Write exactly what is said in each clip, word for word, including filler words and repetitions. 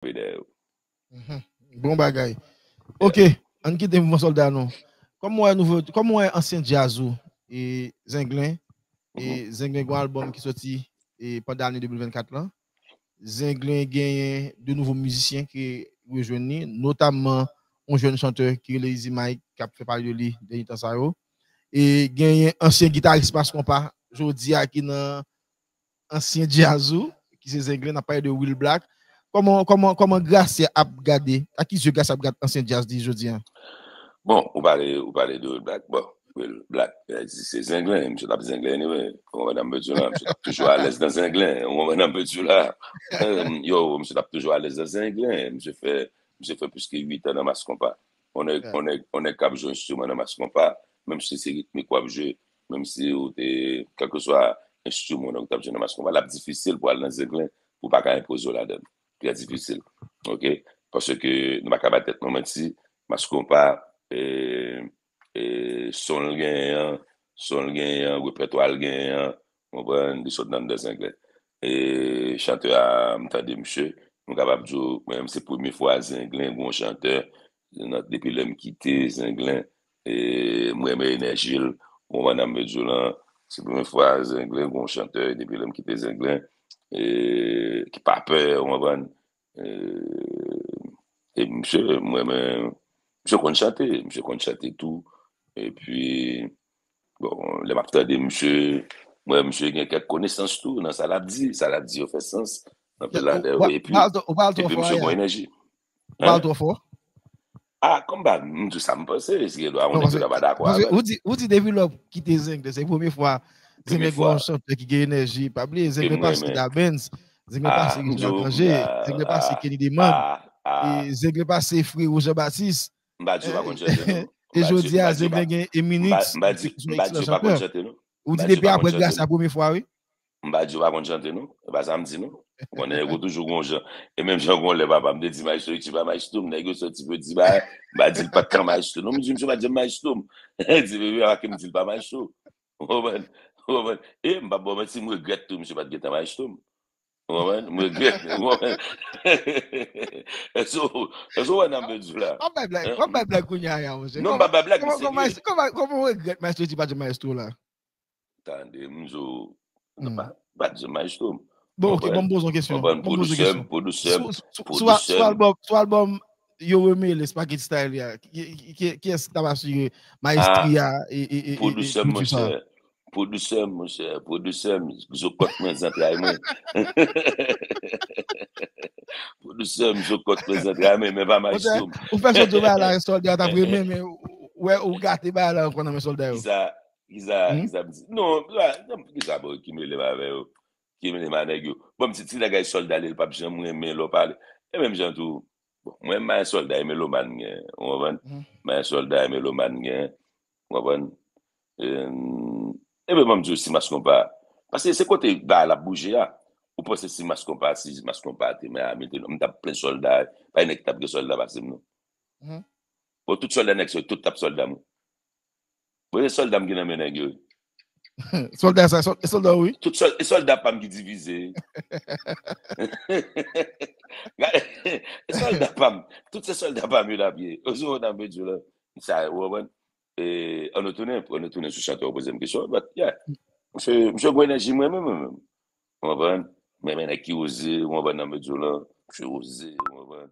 kanpe dèyè yo. Mhm. Bon bagay. Ok, ann kite mouvman sòlda nou. Kòman w wè nouvo, kòman w wè ansyen djaz ou, e, Zenglen? E, Zenglen gen yon albòm ki soti, e, pandan ane de mil vennkat lan. Zenglen genyen de nouvo mizisyen ki rejwenn li, notamman yon jèn chantè ki rele Easy Mike k ap fè pale de li dènye tan sa yo. E genyen ansyen gitaris Mass Konpa jodi a ki nan ansyen djaz ou, ki se Zenglen, n ap pale de Will Black. Kòman, kòman, kòman Gracia ap gade, ak ki zye Gracia ap gade ansyen djaz li jodi a? Bon, ou pale, ou pale de Will Black. Bon, Will Black, eh, se Zenglen, misye t ap Zenglen anyway. Ou konprann sa m vle di w la, misye t ap toujou alèz nan Zenglen. Ou konprann sa m vle di w la? Yo, misye t ap toujou alèz nan Zenglen. Misye fè, misye fè plis ke uit an nan Mass Konpa. On nèg, on nèg, on nèg k ap jwe enstriman nan Mass Konpa, menm si se ritmik w ap jwe, menm si ou te, kèlkeswa enstriman ou t ap jwe nan Mass Konpa, l ap difisil pou al nan Zenglen pou w pa ka enpoze w ladan l. Trè difisil. Ok? Paske nou pa ka ba tèt nou manti, Mass Konpa, e, e, son l genyen an, son l genyen an, repètwa l genyen an, ou konprann, li sot nan anndan Zenglen. E chantè a, m tande misye, m kapab di w, mwen menm se premye fwa Zenglen, gon chantè, nan, depi lè m kite Zenglen, e m renmen enèji l, ou konprann sa m vle di w lan, se premye fwa Zenglen, gon chantè, depi lè m kite Zenglen, e ki pa pè, ou konprann, e, e misye, m renmen, misye konn chante, misye konn chante tou, epi, bon, lè m ap tande misye, m wè misye gen kèk konesans tou nan sa l ap di, sa l ap di yo fè sans, anpil ladan yo, epi, epi misye gon enèji. Ou pale twò fò. Ah, kòm ba, m di sa m panse, si gen dwa, ou nèg ki pa dakò avè m. Ou di, ou di depi lè w kite Zenglen, se premye fwa Zenglen gen yon chantè ki gen enèji, pa bliye, Zenglen pase Da Benz, Zenglen pase Reginald Cangé, Zenglen pase Kenny Demang, e Zenglen pase Frero Jean Baptiste. M pa di w pa konn chante, non. E jodi a, Zenglen gen Eminix, ki se yon ekselan chantè. Ou di depi apre Gracia, premye fwa, wi. M pa di w pa konn chante, non. E pa sa m di, non. M konnen nèg yo toujou gon jan. E menm jan gon lè papa m te di Maestro Richie pa maestro m, nèg yo soti pou yo di bagay, m pa di l pa t ka maestro, non. M di misye pa janm maestro m. Di, bebe, pa ke m di l pa maestro. Ou konprann? Ou konprann? E m p ap ba w manti, m regrèt tou, misye pa t gentan maestro m. Ou konprann? M regrèt, ou konprann? Èske w, èske w wè nan m vle di w la? W ap bay blag, w ap bay blag kounye a, monchè. Non, m p ap bay blag, m serye. Kòman, kòman w regrèt Maestro Richie pa t janm maestro w la? Tande, m di w, pa, pa di maestro m. Bon, ok, ban m poze yon kesyon. Ban m poze yon kesyon. Sou, sou, sou, sou albòm, sou albòm Yo Remele Spaghetti Style a, ki, ki, ki, kiyès k t ap asire maestri a e, e, e, e, e pwodisè a? Pwodisè m, monchè, pwodisè m, monchè, pwodisè m, zo kòt mwen, zantray mwen. Pwodisè m, zo kòt mwen, zantray mwen, men pa maestro m. Ou fè sòt yo bagay la, sòlda yo t ap renmen, men ou, ou wè, ou gate bagay la ankò nan men sòlda yo. Kisa, kisa, kisa m di? Non, la, kisa, bon, ki mele m avè yo. Ki mele m a nèg yo. Bon, m di, ti nèg ay sòlda li, li p ap janm renmen lè w pale. E menm jan tou, bon, mwen, m pa yon sòlda, e melomàn m gen, ou konprann? M pa yon sòlda, e melomàn m gen, ou konprann? E, e men, ban m di w, si Mass Konpa, paske se kote bagay la ap bouje a. Ou panse si Mass Konpa, si Mass Konpa te Miami, te, m t ap plen sòlda, pa gen nèg ki t ap gen sòlda pase m, non. Bon, tout sòlda nèg sa yo, tout t ap sòlda m. Bon, se sòlda m ki nan men nèg yo. Sòlda sa, sòl-, sòlda w, wi. Tout sòl-, e sòlda pa m ki divize. Gade, e sòlda pa m. Tout se sòlda pa m yo n ap ye. Ozo w nan medyo la. Sa, ou konprann? E, ann nou tounen, ann nou tounen sou chante w poze m kesyon. But, yeah. Misye, misye gwo enèji mwen menm, mwen menm. Ou konprann? M renmen nèg ki oze, ou konprann nan medyo lan. Misye oze, ou konprann?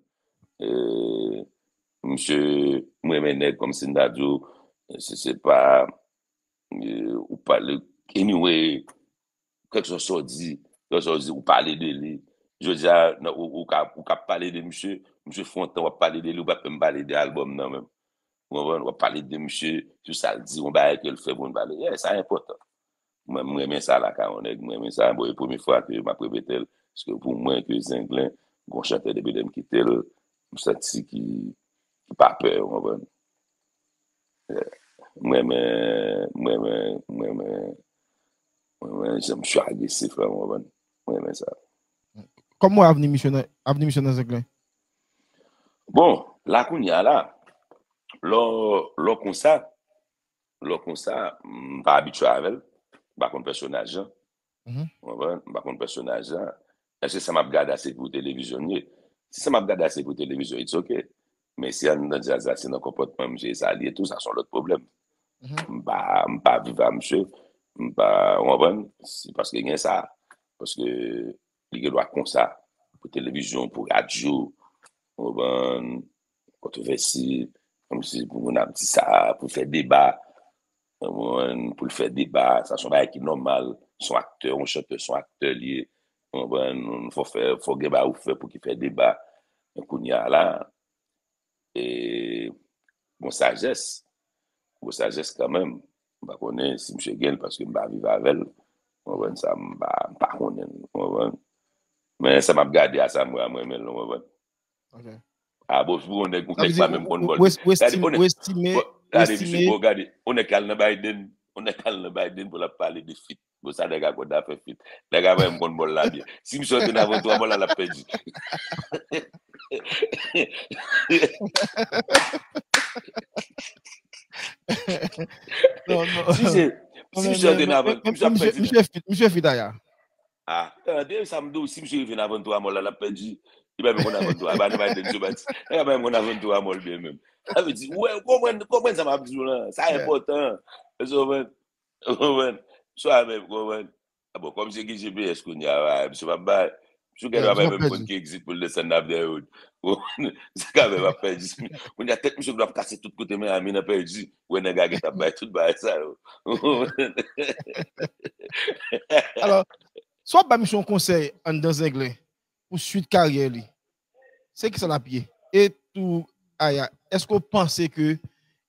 E, misye, m renmen nèg kòmsi m ta di w, se, se pa, e, ou pale, anyway, kèlkeswa sa w di, kèlkeswa sa w di, ou pale de li. Jodi a, nan, ou, ou ka, ou ka pale de misye, misye fè yon tan w ap pale de li, ou pa t menm pale de albòm nan menm. Ou konprann? W ap pale de misye, sou sa l di, yon bagay ke l fè pou n pale. Yeah, sa enpòtan. Mwen, m renmen sa lakay yon nèg, m renmen sa. Bon, e premye fwa ke m ap repete l, paske pou mwen ke Zenglen, gon chantè depi lè m kite l, m santi ki, ki pa pè, ou konprann? Yeah. M renmen, m renmen, m renmen, m renmen jan misye agresif la, ou konprann? M renmen sa. Kòman w wè avni misye nan, avni misye nan Zenglen? Bon, la kounye a la, lè w, lè w konsa, lè w konsa, m pa abitye avè l, m pa konn pèsonaj lan. Ou konprann? M pa konn pèsonaj lan. Èske sa m ap gade a se pou televizyon l ye? Si sa m ap gade a se pou televizyon, it's ok. Men si anndan djaz la, se nan konpòtman misye, sa li ye tou, sa se yon lòt pwoblèm. M pa, m pa viv a misye, m pa, w konprann? Se paske gen sa. Paske li gen dwa konsa, pou televizyon, pou radyo, w konprann? Kontwovèsi, kòmsi pou moun ap di sa, pou fè deba, w konprann? Pou l fè deba, sa se yon bagay ki nòmal. Se yon aktè, yon chantè, se yon aktè li ye. W konprann? Fò fè, fò gen bagay ou fè pou ki fè deba. Men kounye a la, e, gon sajès, gon sajès kanmenm. M pa konnen si misye gen l paske m pa viv avè l. W konprann sa, m pa, m pa konnen l, w konprann? Men sa m ap gade a sa, m wè a, m renmen l, w konprann? Ok. A bon, pou yon nèg, yon nèg pa menm konn bòl. Ou estime, ou estime. Gade, misye, bon, gade, yon nèg k al nan Biden, yon nèg k al nan Biden pou l ap pale de fit. Bon, sa nèg a konn afè fit. Nèg a menm konn bòl la byen. Si misye antre nan vennntwa mò la, l ap pèdi. Non, non. Si se, si misye antre nan vennntwa, misye ap pèdi. Misye fit, misye fit aya. Ah, tande sa m di w, si misye rive nan vennntwa mò la, l ap pèdi. Li pa menm konn vennntwa, pa nan Biden sou bati. Li pa menm konn vennntwa mò l byen menm. Sa vle di, ou wè, konprann, konprann sa m ap di w lan. Sa enpòtan. Ou konprann? Ou konprann? Swa menm, konprann? A bon, kòm se gen G P S kounye a, misye p ap bay. Misye gen dwa bay menm konn ki exit pou l desann nan Avenue Road. Ou konprann? Se kanmenm ap pèdi. Kounye a tèt misye dwa ap kase tout kote Miami nan pèdi. Ou wè nèg la gentan bay tout bagay sa yo. Alò, si w ap ba misye yon konsèy anndan Zenglen pou swit karyè li, se kisa l ap ye? E tou, Aya, èske w panse ke,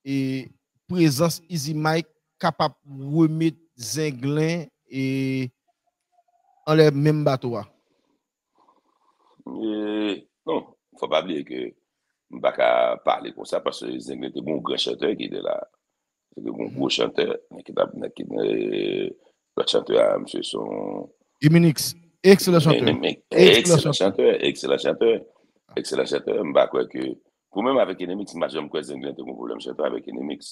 e, prezans Easy Mike kapab remet Zenglen, e, anlè menm bato a? E, non, fò pa bliye ke m pa ka pale konsa paske Zenglen te gon gran chantè ki te la. Se te gon gwo chantè, nèg ki t ap, nèg ki, e, lòt chantè a, misye se yon Eminix, ekselan chantè. Ekselan chantè, ekselan chantè, ekselan chantè. M pa kwè ke, pou menm avèk Enemix, m pa janm kwè Zenglen te gon pwoblèm chante avèk Enemix.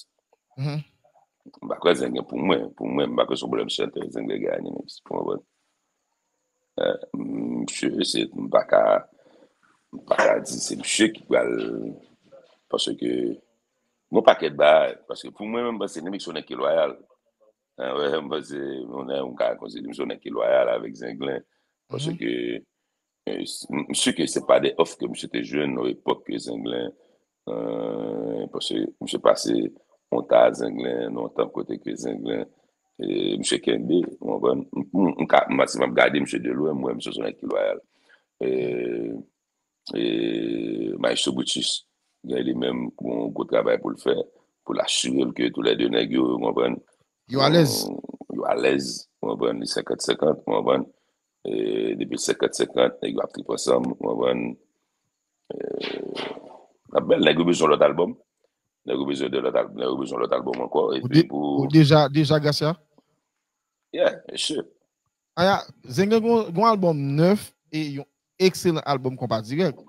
M pa kwè Zenglen, pou mwen, pou mwen, m pa kwè se yon pwoblèm chante Zenglen gen ak Enemix, pou mwen. Eh, misye, se, m pa ka, m pa ka di se misye ki pral, paske, gon pakèt bagay, paske pou mwen menm, m panse Enemix se yon nèg ki lwayal. Eh, wè, m panse, yon nèg, m ka konsidere misye se yon nèg ki lwayal avèk Zenglen, paske, eh, s-, m, m si ke se pa de òf ke misye te jwenn nan epòk ke Zenglen, eh, paske misye pase yon ta Zenglen, nan yon tan kote ke Zenglen, eh, misye kenbe, ou konprann? M, m, m ka, m, si m ap gade misye de lwen, m wè misye se yon nèg ki lwayal. Eh, eh, Maestro Brutus, gen li menm, gon gwo travay pou l fè, pou l asire l ke toulède nèg yo, ou konprann? Yo alèz. Yo, yo alèz, ou konprann? Li senkant senkant, ou konprann? Eh, depi senkant senkant, nèg yo ap trip ansanm, ou konprann? Eh, n ap bèl, nèg yo bezwen lòt albòm. Nèg yo bezwen de lòt al-, nèg yo bezwen lòt albòm ankò. Ou epi de-, pou ou deja, deja Gracia? Yeah, sure. Aya, Zenglen gon, gon albòm nèf e yon ekselan albòm konpa dirèk.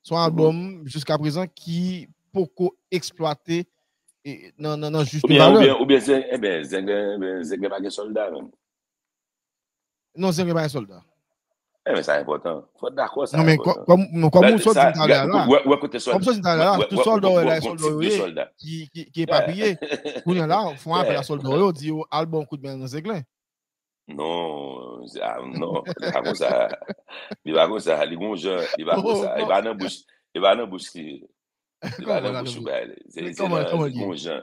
Se yon albòm jiska prezan ki poko eksplwate, e, nan, nan, nan jis valè. Oubyen, oubyen, oubyen Zeng-, ebyen, Zenglen, ebyen, Zenglen pa gen sòlda menm. Non, Zenglen pa gen sòlda. Ebyen, sa enpòtan. Fò dakò, sa enpòtan. Non, men kò-, kòm, non, kòm ou sot di m talè a la, kòm ou sot di m talè a la, tout sòlda w wè la, sòlda yo ye, ki, ki, ki epapiye. Kounye a la, fè yon apèl a sòlda yo, di yo, al ba yon kout men nan Zenglen. Non, se, a, non, li pa konsa. Li pa konsa, li gon jan, li pa konsa. Li pa nan bouch, li pa nan bouch li ye. Li pa nan bouch ou bay li. Se, se nan, li gon jan.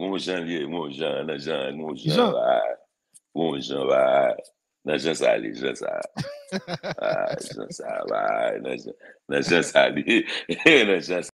Gon jan li ye, gon jan, nan jan, gon jan, va. Gon jan, va. Nan jan sa li, jan sa. Ah, jan sa, va. Nan jan, nan jan sa li. Nan jan sa.